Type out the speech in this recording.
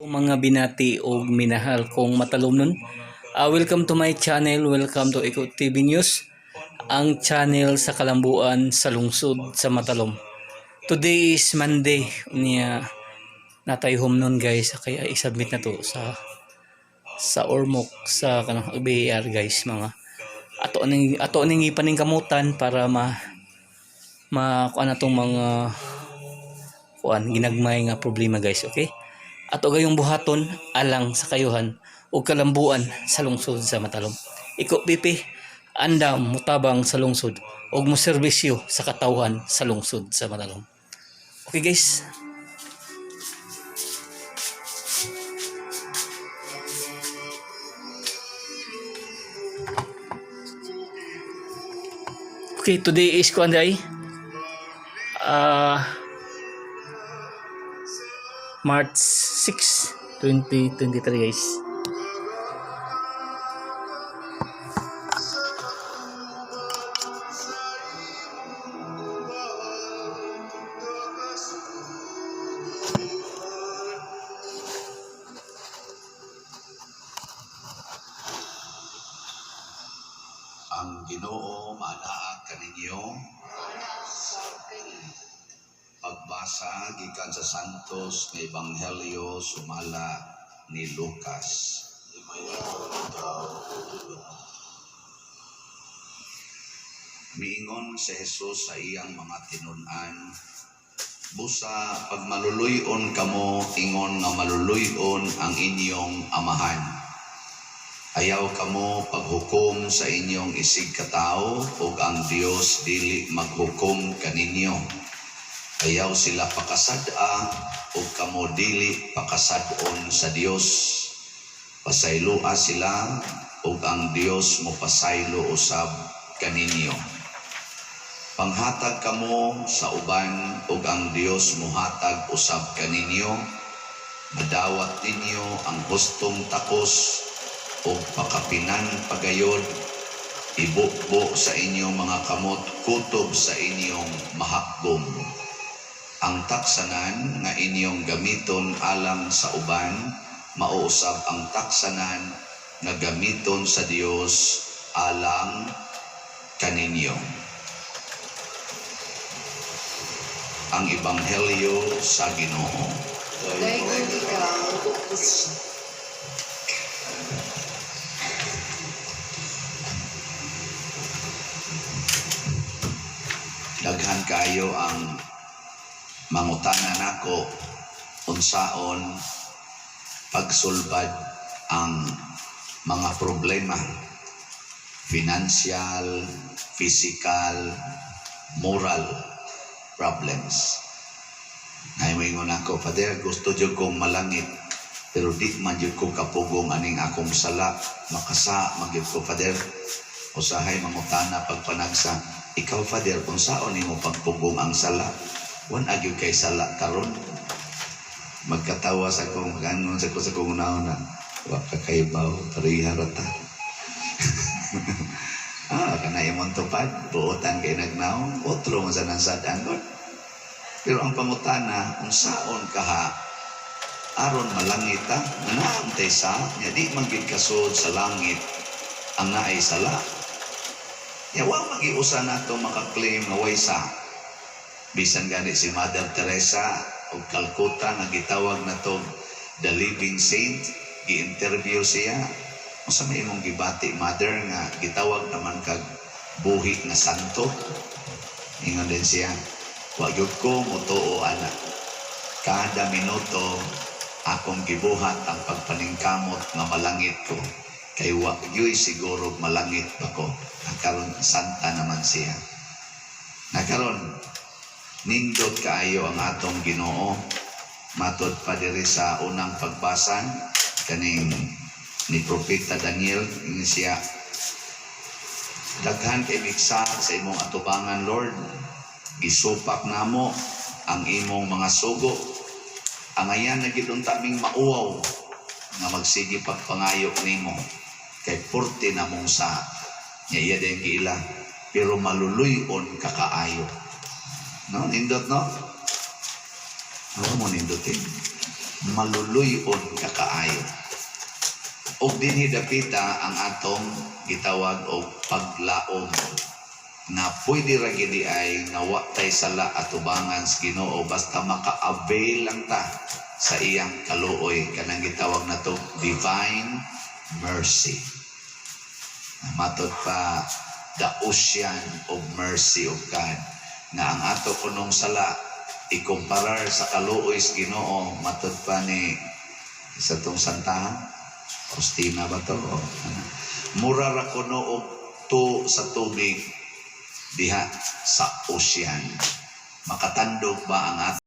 Mga binati o minahal kong matalomnon. Welcome to my channel. Welcome to Eko TV News, ang channel sa kalambuan sa lungsod sa Matalom. Today is Monday. Unya natay home nun, guys, kaya i-submit na to sa Ormoc sa kanang BAR, guys, mga ato ning ipaningkamutan para ma ma kuan atong mga kuan ginagmay nga problema, guys. Okay, ato gayong buhaton alang sa kayuhan ug kalambuan sa lungsod sa Matalom. Iko BP andam mutabang sa lungsod ug moserbisyo sa katawhan sa lungsod sa Matalom. Okay, guys. Okay, today is kuan day. March 6, 2023, guys. Ang Ginoo maanaa kaninyo. Pagbasa gikan sa Santos nga Ebanghelyo sumala ni Lucas. Miingon si Jesus sa iyang mga tinun-an, "Busa pag maluluy-on kamo ingon nga maluluy-on ang inyong amahan. Ayaw kamo paghukom sa inyong isig katawo ug ang Dios dili maghukom kaninyo. Ayaw sila pakasad-a ug kamo dili pakasad-on sa Dios. Pasayloa sila ug ang Dios mopasaylo usab kaninyo. Panghatag kamo sa uban ug ang Dios mohatag usab kaninyo. Madawat ninyo ang hustong takos ug pakapinan pagayod, ibukbo sa inyong mga kamot kutob sa inyong mahakgom. Ang taksanan nga inyong gamiton alang sa uban, mauusab ang taksanan nga gamiton sa Dios alang kaninyo." Ang Ebanghelyo sa Ginoo. Dayon ikaw, O Kristo. Daghan kayo ang mangutana nako unsaon pagsulbad ang mga problema, financial, physical, moral problems. Ay moingon ako, "Father, gusto jud kong malangit, pero di man jud ko kapugong aning akong sala, makasa man gyud ko, Father." Usahay mangutana pagpanagsa, "Ikaw, Father, unsaon nimo pagpugong ang sala? Wan gyud kay sala karon." Magkatawa sa akong magangon sa ko sa akong una, "Wa ka kahibaw, pareha ra ta." Kana imong tupad, buotan kay nagnaong, otro man sa nang sad-an god. Pero ang pangutana, unsaon kaha aron malangit ta, nga naa sa nya di man gid kasud sa langit ang naay sala? Ya wa magiusa nato makaklaim nga way sa. Bisan gani si Mother Teresa og Calcutta nga gitawag nato the living saint, gi-interview siya, "Unsa may imong gibati, Mother, nga gitawag naman kag buhi nga santo?" Ingon din siya, "Wa gyud ko motuo ana. Kada minuto akong gibuhat ang pagpaningkamot nga malangit ko. Kay wa gyuy siguro malangit ba ko." Nakaron santa naman siya. Nakaron nindot kaayo ang atong Ginoo. Matod pa diri sa unang pagbasan kaning ni Propeta Daniel, ingon siya, "Daghan kay miksa sa imong atubangan, Lord. Gisupak namo ang imong mga sugo. Angayan na gid unta ming mauwaw nga magsige pagpangayo nimo kay purte na mong sa." Nya iya din giila, "Pero maluluy-on ka kaayo." No, nindot, no? Ako mo nindutin. Maluluy-on ka. Ug dinhi dapita ang atong gitawag og paglaom na pwede ra gid ay nga wa tay sala atubangan sa Ginoo basta maka-avail lang ta sa iyang kaluoy, kanang gitawag nato divine mercy. Matod pa, the ocean of mercy of God, nga ang ato kunong sala ikumparar sa kaluoy sa Ginoo, matod pa ni sa tong santahan Faustina ba to? O, ano? Mura ra kuno og to sa tubig diha sa ocean. Makatandog ba ang